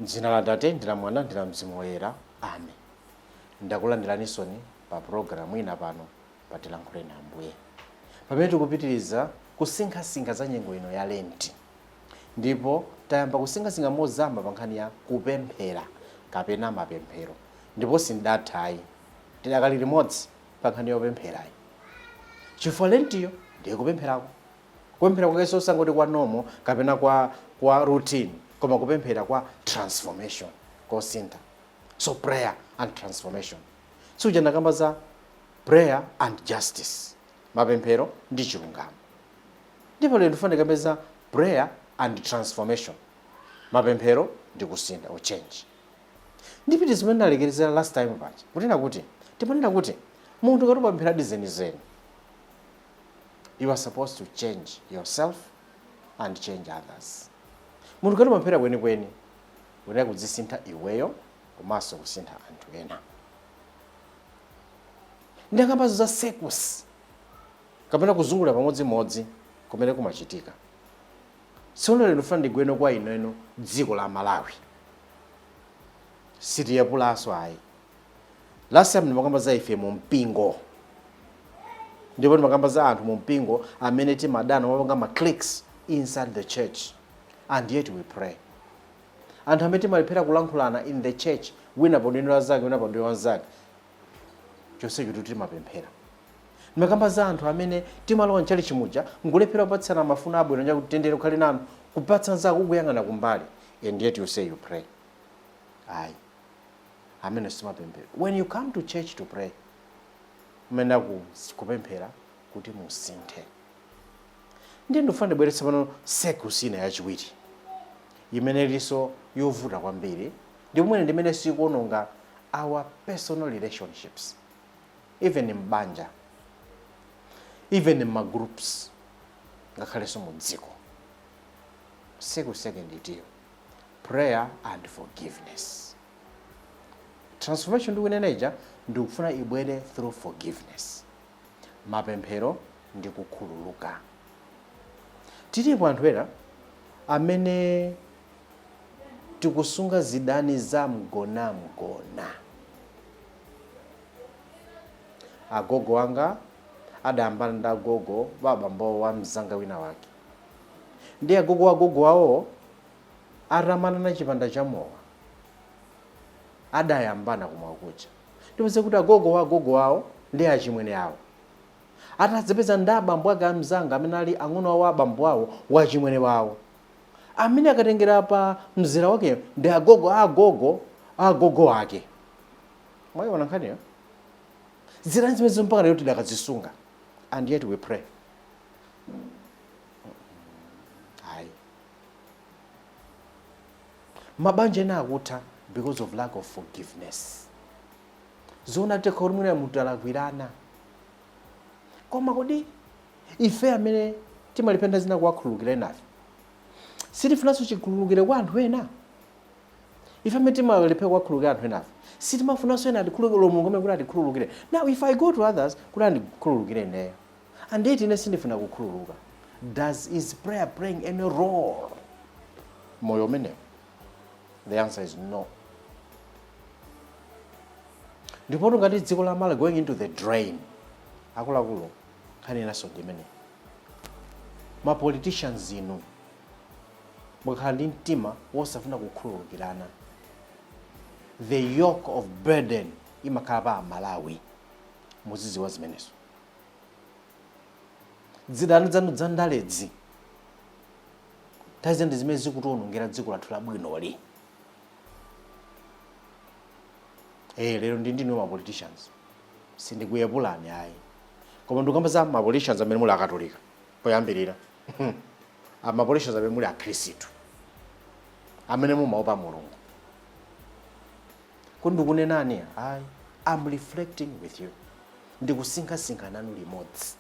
M'dzina la Atate, ndi la Mwana, ndi la Mzimu Woyera. Amen. Ndakulandiranisoni pa pulogalamu ina pano pa Tilankhuleni Ambuye, pamene tikupitiriza kusinkhasinkha za nyengo ino ya Lenti. Ndipo tayamba kusinkhasinkha mozama pa nkhani ya kupemphera kapena mapemphero. Ndipo sindatha ayi, tidakali limodzi pa nkhani yopempherayi, chifukwa Lentiyo ndiye kupempherako. Kupemphera kwakenso osangoti kwa normal kapena kwa routine, koma kupemphera kwa transformation, kosintha. So prayer and transformation. Suja ndakamba za prayer and justice, mapemphero ndi chilungamo. Ndipo lero ndifuna ndikambe za prayer and transformation, mapemphero ndi kusintha or change. Ndipite zimene ndalekerezera last time paja, kunena kuti timanena kuti munthu ngati upempheradi zenizeni, you are supposed to change yourself and change others. Munthu ngati umapemphera kwenikweni, uyenera kudzisintha iweyo komanso kusintha anthu ena. Ndakambazo za circles kapena kuzungulira pamodzimodzi kumene kumachitika. Tsono lero ndifuna ndigweno kwa ineno dziko la Malawi, sitiyepulanso ayi. Last time ndimakamba za ife mu mpingo, ndipo ndimakamba za anthu mu mpingo amene timadana, mapanga ma cliques inside the church, and yet we pray. Anthu amene timalephera kulankhulana in the church, wina pa udindo wazake, wina pa udindo wanzake, chonsecho kuti timapemphera. Ndimakamba za anthu amene timalowa mchalichi muja nkulephera kupatsana mafuno abwino, nja kuti tendere ukhale nanu, kupatsa nzako ukuyang'ana kumbali, and yet you say you pray. Ayi, amene simapemphera. When you come to church to pray, mumayenera kupemphera kuti musinthe. Ndiye ndikufuna ndibweretse pano circles ina yachiwiri imene ilinso yovuta kwambiri, ndipo mwene ndimene sikuononga our personal relationships, even m'banja, even m'ma groups, ngakhalenso mu dziko. Circle second itiyo prayer and forgiveness. Transformation ndikunena ija ndikufuna ibwere through forgiveness, mapemphero ndi kukhululuka. Tilipo anthu ena amene tikusunga zidani za mgonamgona. Agogo anga adayambana ndi agogo wa abambo wa mzanga wina wake, ndi agogo wa agogo awo atamanana chipanda cha mowa, adayambana kumwa kuja. Ndipeze kuti agogo wa agogo awo ndi achimwene awo atadzapeza ndi abambo ake amzanga amene ali ang'ono awo, abambo awo wachimwene wawo amene akatengera pa mzera wake ndi agogo a agogo a agogo ake. Mwayiona nkhaniyo? Zidani zimene mpaka lero tidakazisunga, and yet we pray. Ayi, mabanja ena akutha because of lack of forgiveness. Zoona, tikha kuti mwina mutalakwirana, koma kodi ife amene timalipenda zina kuwakhululukira enafe, sitifunanso chikhululukire kwa anthu ena? Ife amene timalephera kuwakhululukira anthu enafe, sitimafunanso ena atikhululukire, Mulungu amene kuti atikhululukire? Now if I go to others kuti andikhululukire ineyo, and yet ine sindifuna kukhululuka, does is prayer playing any role moyo umenewo? The answer is no. Ndipo ngati dziko la Malawi going into the drain, akuluakulu, nkhani inanso ndi imeneyi. Ma politicians inu, mukakhala ndi mtima wosafuna kukhululukirana, the yoke of burden imakhala pa Amalawi. Muziziwa zimenezo. Zidani zanu za ndaledzi nthawi ndi zimene zikutiwonongera dziko lathu labwinoli. Lero ndi ndinu ma politicians, sindikuyepulani ayi, koma ndikamba za ma politicians amene muli Akatolika poyambirira, ma politicians amene muli Akhristu, amene mumaopa Mulungu. Kuti ndikunenani ayi, I'm reflecting with you, ndikusinkhasinkha nanu limodzi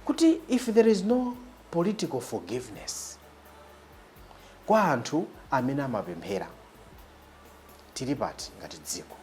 kuti if there is no political forgiveness kwa anthu amene amapemphera, tili pati ngati dziko?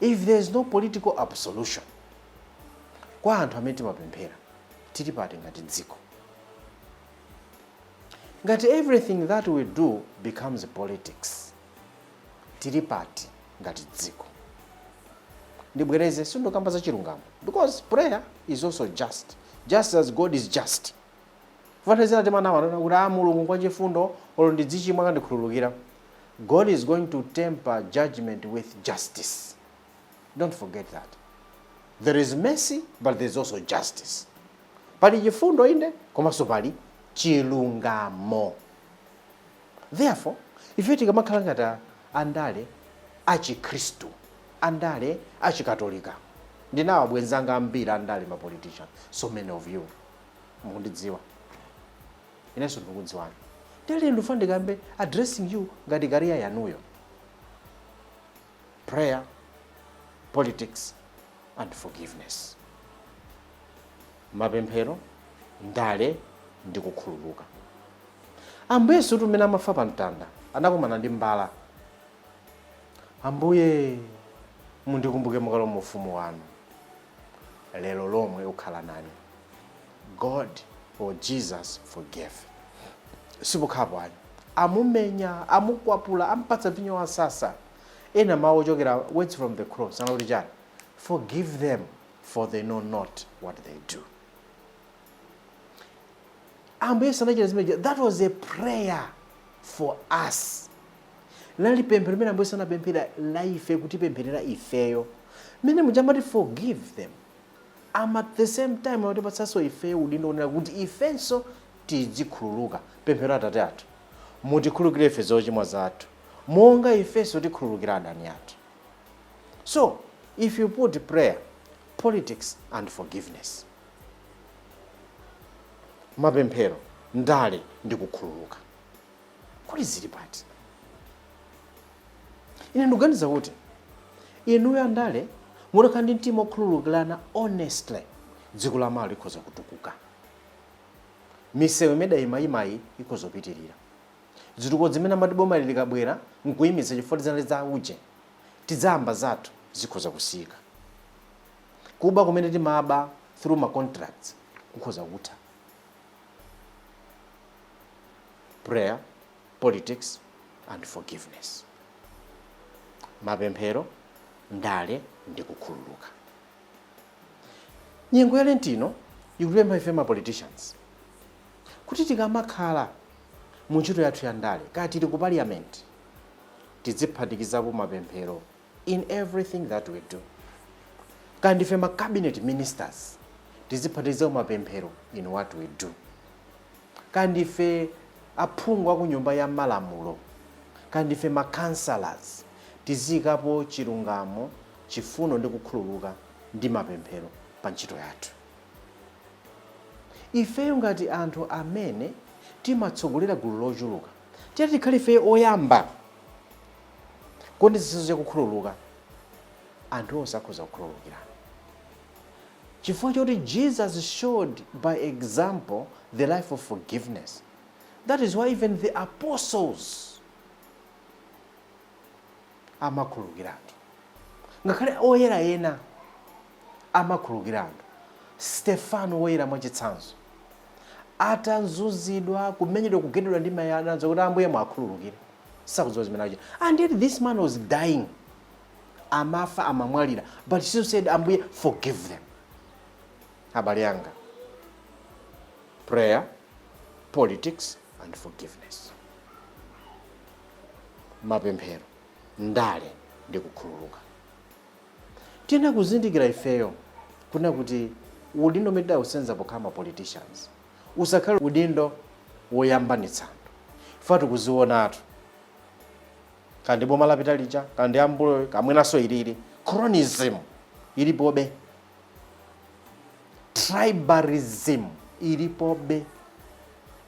If there is no political absolution kwa anthu amene timapemphera, tili pati ngati dziko? Ngati everything that we do becomes politics, tili pati ngati dziko? Ndibwereze, sindikamba za chilungamo, because prayer is also just, just as God is just. Fanizira timanawa anena kuti a Mulungu kwa chifundo, olo ndidzichimwa akandikhululukira. God is going to temper judgment with justice. Don't forget that there is mercy, but there is also justice. Pali chifundo inde, komanso pali chilungamo. Therefore, ife tikamakhala ngati andale achikhristu, andale achikatolika, ndinawo abwenzanga ambiri andale, ma politician, so many of you mukundidziwa, inenso ndikudziwani. Tele ndifuna ndikambe addressing you ngati career yanuyo: prayer, politics and forgiveness. Mapemphero, ndale ndi kukhululuka. Ambuye Yesu mmene amafa pa mtanda anakumana ndi mbala. "Ambuye, mundikumbuke mukalowa mu ufumu wanu." "Lero lomwe ukhala nane." God or Jesus forgave. Sipokhapo ayi, amumenya, amukwapula, ampatsa vinyo wasasa, ena mawu ochokera, words from the cross, anakuti chani? "Forgive them, for they know not what they do." Ambuye Yesu anachita zimene. That was a prayer for us. Linali pemphero limene Ambuye Yesu anapemphera la ife, kutipempherera ifeyo. Mmene muchamati "forgive them", ama at the same time akutipatsanso ifeyo udindo onena kuti ifenso tizikhululuka. Pemphero Atate athu, "Mutikhululukire ife zochimwa zathu, monga ifenso tikhululukira adani athu." So if you put prayer, politics and forgiveness, mapemphero, ndale ndi kukhululuka, kodi zili pati? Ine ndikuganiza kuti inuyo andale mutakhala ndi mtima okhululukirana honestly, dziko la Malawi likhoza kutukuka. Misewu imene imayimayi ikhoza kupitirira. Zitukuko zimene amati boma likabwera nkuyimitsa chifukwa zinali za uje, tidzayamba zathu, zikhoza kusika. Kuba kumene timaba through ma contracts kukhoza kutha. Prayer, politics and forgiveness. Mapemphero, ndale ndi kukhululuka. Nyengo ya Lent ino ikutipempha ife ma politicians kuti tikamakhala mu ntchito yathu ya ndale, kaya tili ku parliament, tidziphatikizapo mapemphero in everything that we do. Kaya ndife ma cabinet ministers, tiziphatikizapo mapemphero in what we do. Kaya ndife aphungu aku Nyumba ya Malamulo, kaya ndife ma councillors, tiziyikapo chilungamo, chifundo ndi kukhululuka ndi mapemphero pa ntchito yathu. Ifeyo ngati anthu amene timatsogolera gulu lochuluka, tiyati tikhale ifeyo oyamba kodi zinthu zakukhululuka, anthu onse akhoza kukhululukirana, chifukwa choti Jesus showed by example the life of forgiveness. That is why even the apostles amakhululukira anthu, ngakhale oyera ena amakhululukira anthu. Stefano woyera, mwachitsanzo, atazunzidwa, kumenyedwa, kugendedwa ndi mayala, kuti "Ambuye, mwakhululukire, sakudziwa zimene akuchita." And yet this man was dying, amafa, amamwalira, but he still said, "Ambuye, forgive them." Abale anga, prayer, politics and forgiveness. Mapemphero, ndale ndi kukhululuka. Tiyena kuzindikira ifeyo kuna kuti udindo umene tidawusenza pokhala ma politicians usakhale udindo woyambanitsa anthu. Ife tikuzionatu, kandi boma lapita lija, kandi ambuyo, kamwenanso ilili, cronyism ilipobe, tribalism ilipobe,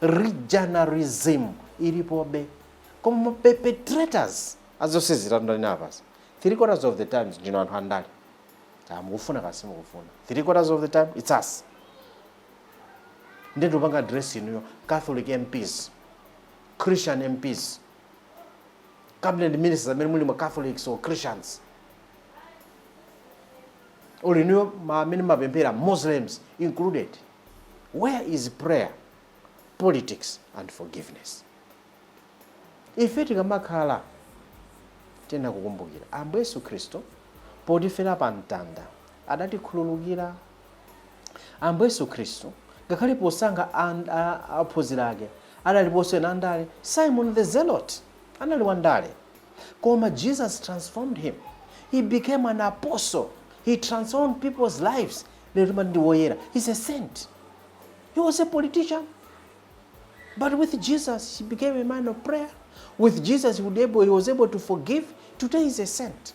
regionalism ilipobe, koma perpetrators azonse zitatu ndani apasi? Three quarters of the times ndino anthu andale. Mukufuna kasi mukufuna, three quarters of the time it's us. Ndiye ndikupanga address inuyo Catholic MPs, Christian MPs, cabinet ministers amene muli ma Catholics or Christians, or inuyo amene mapemphera, Muslims included. Where is prayer, politics and forgiveness? politics and forgiveness. Ife tikamakhala tena kukumbukira Ambuye Yesu Khristu potifera pa mtanda adatikhululukira. Ambuye Yesu Khristu ngakhale posankha aphunzira ake adaliponso ena andale. Simon the Zealot anali wandale, koma Jesus transformed him. He became an apostle. He transformed people's lives. Lero timati ndi woyera. He's a saint. He was a politician, but with Jesus he became a man of prayer. With Jesus he was able to forgive. Today he's a saint.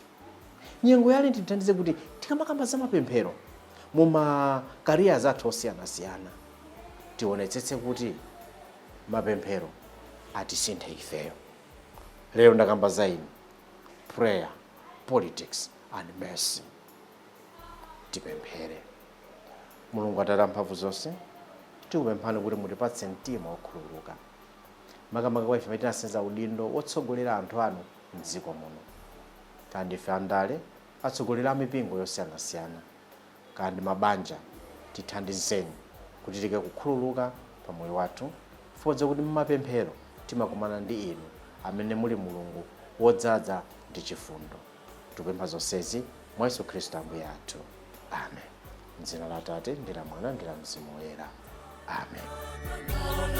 Nyengo yale tithandize kuti tikamakamba za mapemphero muma careers athu osiyanasiyana, tionetsetse kuti mapemphero atisinthe ifeyo. Lero ndakamba za inu, prayer, politics and mercy. Tipemphere. Mulungu Atate amphamvu zonse, tikupemphani kuti mutipatse mtima wokhululuka, makamaka kwa ife amene tinasenza udindo wotsogolera anthu anu mdziko muno, kandi ife andale, atsogoleri a mipingo yosiyanasiyana, kandi mabanja. Tithandizeni kuti tike kukhululuka pa moyo wathu, fodza kuti mmapemphero timakumana ndi inu amene muli Mulungu wodzaza ndi chifundo. Tikupempha zonsezi mwa Yesu Khristu Ambuye athu. Amen. Mdzina la Atate ndi la Mwana ndi la Mzimu Woyera. Amen.